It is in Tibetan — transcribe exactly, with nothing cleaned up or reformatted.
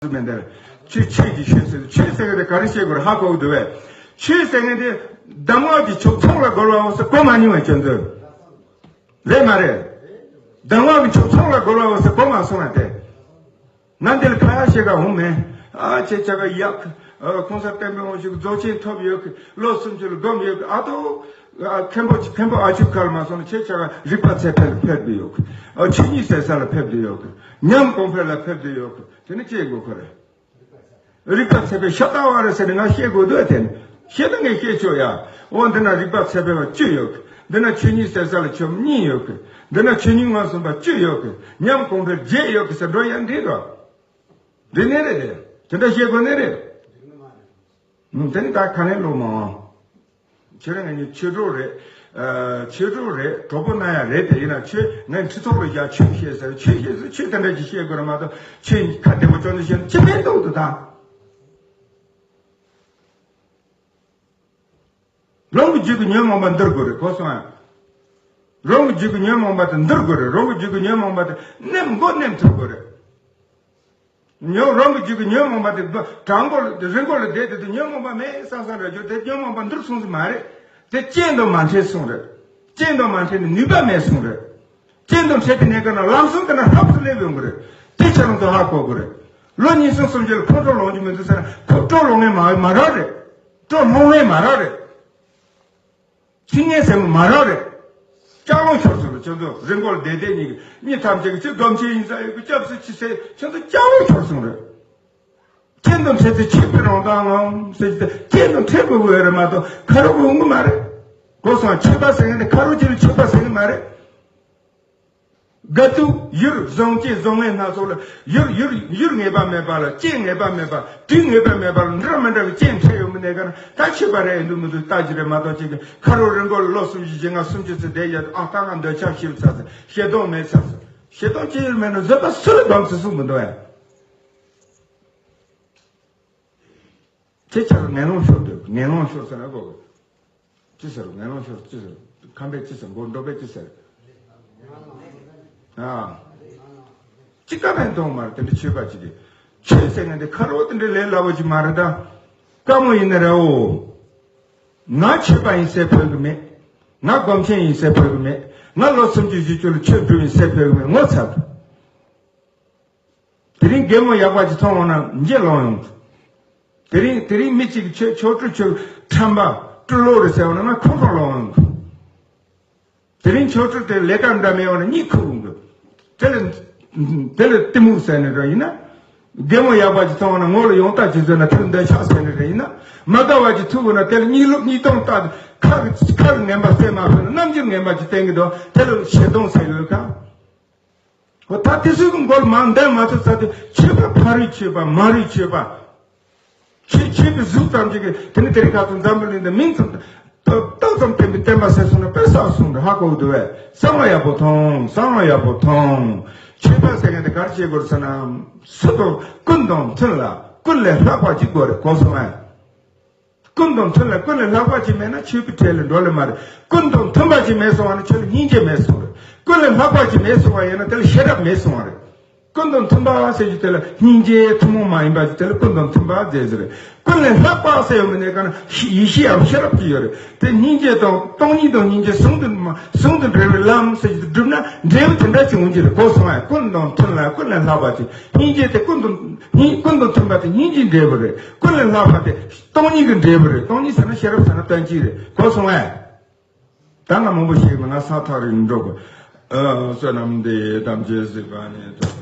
ཚོ་མེད་འདིར། ཆོས་ཆོས་ཀྱི་ཆོས་ཟེར། ཆོས་ཟེར་མཁན་དེ་ག་རེ་བཤད་དགོས་རེད། ཧ་གོ་གི་འདུག་བས། ཆོས་ཟེར་མཁན་དེ་གདམས་ངག་གི་ཕྱོགས་ཚོགས་ལ་རྒོལ་བའོ་ཟེར་གོ་མ་མྱོང་བས་ཁྱོད་ཚོས། རེད་མ་རེད། གདམས་ངག་གི་ཕྱོགས་ཚོགས་ལ་རྒོལ་བའོ་ཟེར་གོ་མ་སོང་བས་དེ། ང་འདིར་ཁ་ཡག་བཤད་ག་འོང་མེད། ཨ་ཁྱེད་ཅག་ག་ཡག་གི། ཨ་གོང་ས་སྤེན་པའི་དབང་ཕྱུག་རྫོགས་ཆེན་ཐོབ་ཡོད་གི། ལོ་སུམ་ཅུ་ལ་སྒོམ་ཡོད་གི། ཨ་ཏོ། ཨ་མཁན་པོ་མཁན་པོ་ཨ་ཆུ་ཁ་ལ་མ་སོང་ན་ཁྱེད་ཅག་ག་རིག་པ་ཚད་ཕེབས་ཕེབས་བསྡད་ཡོད་གི། ཨ་ཆོས་ཉིད་ཟེར་ས་ལ་ཕེབས་བསྡད་ཡོད་གི། ཉམས་གོང་འཕེལ་ལ་ཕེབས་བསྡད་ཡོད་གི། དེ་ནི་ཅི་དགོས་ཁོ་རེད། རིག་པ་ཚད་ཕེབས་ཤ་སྟག་བ་རེད་ཟེར་ནས་ང་བཤད་དགོས་འདུག་དེ་ནི་བཤད་ན་ངས་བཤད་ཆོག་ཡ། འོ་འདི་ན་རིག་པ་ཚད་ཕེབས་བ་བཅུ་ཡོད་གི། འདི་ན་ཆོས་ཉིད་ཟེར་ས་ལ་ཆོས་གཉིས་ཡོད་གི། འདི་ན་ཆོས་ཉིད་མངོན་སུམ་པ་བཅུ་ཡོད་གི། ཉམས་གོང་འཕེལ་བརྒྱད་ཡོད་གི་ཟེར་འགྲོ་ཡ་འདི་རོ། འདི་ནི་རེད་དེ། དེ་འདྲ་བཤད་དགོས་ནི་རེད། ཨུམ། དེ་ནི་ད་ག་ནས་ལོ་མ། ཁྱེད་རང་ངེད་གཉིས་ཆོས་གྲོགས་རེད། ཨ་ཆོས་གྲོགས་རེད། གྲོགས་པོ་ན་ཡང་རེད་དེ། ཡིན་ན་ཆོས་ངས་ཁྲི་ཚོགས་ལ་བཞག་ཆོས་བཤད་ཟེར། ཆོས་བཤད་ཟེར་ཆོས་དེ་འདྲ་ཅིག་བཤད་དགོས་རེད་མ་གཏོགས། ཆོས་ཁ་བདེ་པོ་ཅོ་ནས་བཤད་ན་ཅི་ཕན་ཐོགས་འདུག་ད། རང་གི་རྒྱུད་ཀྱི་ཉོན་མོངས་པ་འདུལ་དགོས་རེད། གོ་སོང་ཨ། རང་གི་རྒྱུད་ཀྱི་ཉོན་མོངས་པ་དེ་འདུལ་དགོས་རེད། རང་གི་རྒྱུད་ཀྱི་ཉོན་མོངས་པ་དེ་ནེམ་མགོ་ནེམ་ཐུབ་དགོས་རེད། ཉོན་རང་གི་རྒྱུད་ཀྱི་ཉོན་མོངས་པ་དེ་དྲང་པོ་རི་མགོ་ལ་བསྡད་དེ་དུས་ཉོན་མོངས་པ་མེད་བསམ་བསམ་རེད་རྒྱུ་དེ་ཉོན་མོངས་པ་འདུལ་སོང་ཟིག་མ་རེད། དེ་རྐྱེན་དང་མ་འཕྲད་སོང་རེད། རྐྱེན་དང་མ་འཕྲད་ནས་ནུས་པ་མེད་སོང་རེད། རྐྱེན་དང་འཕྲད་པའི་གནས་སྐབས་ན་ལམ་སང་དེ་ན་ཧྲབ་ཏུ་སླེབས་ཡོང་གི་རེད། དེ་ཁྱེད་རང་ཚོ་ཧ་གོ་དགོས་རེད། ལོ་ཉིས་སྟོང་སུམ་ཅུ་ལ་ཁོང་ཁྲོ་ལངས་རྒྱུ་མི་འདུག་ཟེར་ན་ཁོ་ཁྲོ་ལངས་མཁན་མ་མ་རག་རེད། ཁྲོ་ལངས་མཁན་མ་རག་རེད། ཚིག་ངན་ཟེར་མོ་མ་རག་རེད། ལྕགས་ལོང་ཤོར་སོང་རེད། ཁྱོད་ཚོ་རི་མགོ་ལ་བསྡད་བསྡད་ཉིན་གྱི་མི་ཐམས་ཅད་ཀྱི་ཅི་སྡོམ་ཆེན་ཡིན་ས་ཡོད་གི། སྐྱབས་སུ་མཆི་ཟེར། ཁྱོད་ཚོ་ལྕགས་ལོང་ཤོར་སོང་རེད། རྐྱེན་དང་འཕྲད་ཚེ་ཆོས་པའི་རང་མདངས་ངང་ཟེར་གྱི། དེ་རྐྱེན་དང་འཕྲད་དགོས་དགོས་རེད་མ་གཏོགས་ཁ་རོག་གི་འོང་གི་མ་རེད། གོ་སོང་། ཆོས་པ་ཟེར་མཁན་དེ་ཁ་རོག་ཅིག་ལ་ཆོས་པ་ཟེར་གི་མ་རེད། དགའ་སྡུག་ཡུལ་བཟང་སྐྱེ་བཟང་ངན་སྣ་ཚོགས་ལ། ཡུལ་ཡུལ་ཡུལ་ངེས་པ་མེད་པ་ལ། སྐྱེ་ངེས་པ་མེད་པ། དུས་ངེས་པ་མེད་པ་ལ། འདྲ་མི་འདྲ་བའི་རྐྱེན་འཕྲད་ཡོང་མི་གནས་ག་ན་ད་ཆོས་པ་རེད་འདུག་མི་འདུག་ལྟ་རྒྱུ་རེད་མ་གཏོགས། ཅིག་གི་ཁ་རོག་རི་མགོ་ལ་ལོ་སུམ་ཅུ་བཞི་ལྔ་སུམ་ཅུ་ཙམ་བསྡད་ཡ། ཨ་ད་ང་འདོད་ཆགས་ཤི་ཚར་ཟེར། ཞེ་སྡང་མེད་ཚར་ཟེར། ཞེ་སྡང་ཅི་ཡང་མེད་ན་བཟོད་པ་སུ་ལ་སྡང་ཚུལ་གསུངས་མི་འདུག་ཨ། ཁྱེད་ཅག་ངན་སློང་ཤོར་འདུག་ངན་སློང་ཤོར་ཟེར་ན་གོ། ཅི་ཟེར། ངན་སློང་ཤོར་ཅི་ཟེར། ཁམས་པས་ཅི་ཟེར། མགོ་འདོགས་པས་ཅི་ཟེར། ཨ། ཅི་ཀ་ཕན་ཐོགས་མ་རེད། དེ་འདྲ་ཆོས་པ་ཅིག་གིས། ཆོས་ཟེར་མཁན་དེ་ཁ་རོག་དེ་འདྲ་ལས་སླ་པོ་ཅིག་མ་རེད་ད། དཀའ་མོ་ཡིན་ན་རེད་འོ། ང་ཆོས་པ་ཡིན་ཟེར་ཕོད་གི་མེད། ང་སྒོམ་ཆེན་ཡིན་ཟེར་ཕོད་གི་མེད། ང་ལོ་སུམ་ཅུ་བཞི་བཅུ་ལ་ཆོས་སྒྲུབ་ཡིན་ཟེར་ཕོད་གི་མེད། ངོ་ཚ་གི། དེ་རིང་རྒན་མོ་ཡག་པ་ཅིག་མཐོང་འོང་ན་འཇིགས་སློང་ཡོང་། དེ་རིང་དེ་རིང་མི་གཅིག་གིས་ཆོས་ཆོས་སྒྲུབ་ཆོས་ཁྲམ་པ་སྤྲུལ་ལོ་རེད་ཟེར་འོང་ན་ང་ཁོང་ཁྲོ་ལངས་འོང་། དེ་རིང་ཆོས་སྒྲུབ་དེ་ལས་ཀ་འདྲ་མེད་འོང་ན་གཉིད་ཁུག་འོང་གི། དེ་ལ་དེ་ལ་གཏི་མུག་ཟེར་ནས་རོ་ཡིན་ན། རྒན་མོ་ཡག་པ་ཅིག་མཐོང་འོང་ན་ངོ་ལ་ཡོང་ལྟ་ཅིག་བཟོས་ན་དེ་ལ་འདོད་ཆགས་ཟེར་ནས་རེད། ཡིན་ན་མ་དགའ་བ་ཅིག་ཐུག་འོང་ན་དེ་ལ་གཉིད་ལོག་གཉིད་སྟོང་ལྟ། ཁ་ཁ་ངན་པ་སེམས་མ་ཕན་ན་རྣམ་འགྱུར་ངན་པ་ཅིག་བསྟན་གི་འདུག་དེ་ལ་ཞེ་སྡང་ཟེར་ཡོད་ག། ཧོ་ད་དེ་ཚོའི་མགོ་ལ་མར་འདེད་མ་ཐུབ་ཚར་དུས་ཆོས་པ་ཕ་རོལ་ཆོས་པ་མ་རོལ་ཆོས་པ། ཆོས་ཆོས་པའི་གཟུགས་ཙམ་ཅིག་གིས་དེ་ནི་དེ་རིང་ཁ་སང་འཛམ་བུ་གླིང་འདི་མིང་ཙམ་རྟགས་རྟགས་ཙམ་བསྟན་པའི་བསྟན་པ་ཟེར་སོང་ན་དཔེ་བསགས་སོང་འདྲ་ཧ་གོ་གི་འདུག་བས། བསམ་བློ་ཡག་པོ་ཐོངས། བསམ་བློ་ཡག་པོ་ཐོངས། ཆོས་པ་ཟེར་མཁན་དེ་ག་རེ་བྱེད་དགོས་རེད་ཟེར་ན། སུ་དང་ཀུན་དང་མཐུན་ལ་ཀུན་ལས་ལྷག་པ་ཅིག་དགོས་རེད། གོ་སོང་ངས། ཀུན་དང་མཐུན་ལ་ཀུན་ལས་ལྷག་པ་ཅིག་མེད་ན་ཆོས་པའི་གྲལ་ལ་འགྲོ་ལེ་མ་རེད། ཀུན་དང་མཐུན་པ་ཅིག་མེད་སོང་བ་ན་ཆོས་ལ་སྙིང་རྗེ་མེད་སོང་རེད། ཀུན་ལས་ལྷག་པ་ཅིག་མེད་སོང་བ་ཡིན་ན་དེ་ལ་ཤེས་རབ་མེད་སོང་བ་རེད། ཀུན་དང་མཐུན་པ་ཟེར་རྒྱུ་དེ་ལ་སྙིང་རྗེ་ཐུན་མོང་མ་ཡིན་པ་ཅིག་དེ་ལ་ཀུན་དང་མཐུན་པ་ཟེར་ཟེར་རེད། ཀུན་ལས་ལྷག་པ་ཟེར་ཡོང་མི་ནས་ག་ན་ཡེ་ཤེས་ཡང་ཤེས་རབ་ཅིག་ཡོད་རེད། དེ་སྙིང་རྗེ་དང་སྟོང་ཉིད་དང་སྙིང་རྗེ་ཟུང་དུ་མ་ཟུང་དུ་འབྲེལ་བའི་ལམ་ཟེར་རྒྱུ་དེ་བསྒྲུབས་ན་འབྲས་བུ་དེ་འདྲ་ཅིག་འོང་རྒྱུ་རེད། གོ་སོང་ངས། ཀུན་དང་མཐུན་ལ་ཀུན་ལས་ལྷག་པ་ཅིག་སྙིང་རྗེ་དེ་ཀུན་དང་སྙིང་ཀུན་དང་མཐུན་པ་དེ་སྙིང་རྗེའི་འབྲས་བུ་རེད། ཀུན་ལས་ལྷག་པ་དེ་སྟོང་ཉིད་ཀྱི་འབྲས་བུ་རེད། སྟོང་ཉིད་ཟེར་ན་ཤེས་རབ་ཟེར་ན་དོན་གཅིག་རེད། གོ་སོང་ངས། ད་ང་མང་པོ་ཞིག་ང་ས་ཐག་རིང་འགྲོ་དགོས། ཨ། བསོད་ནམས་འདི་ཡིས་ཐམས་ཅད་གཟིགས་པ་ཉིད།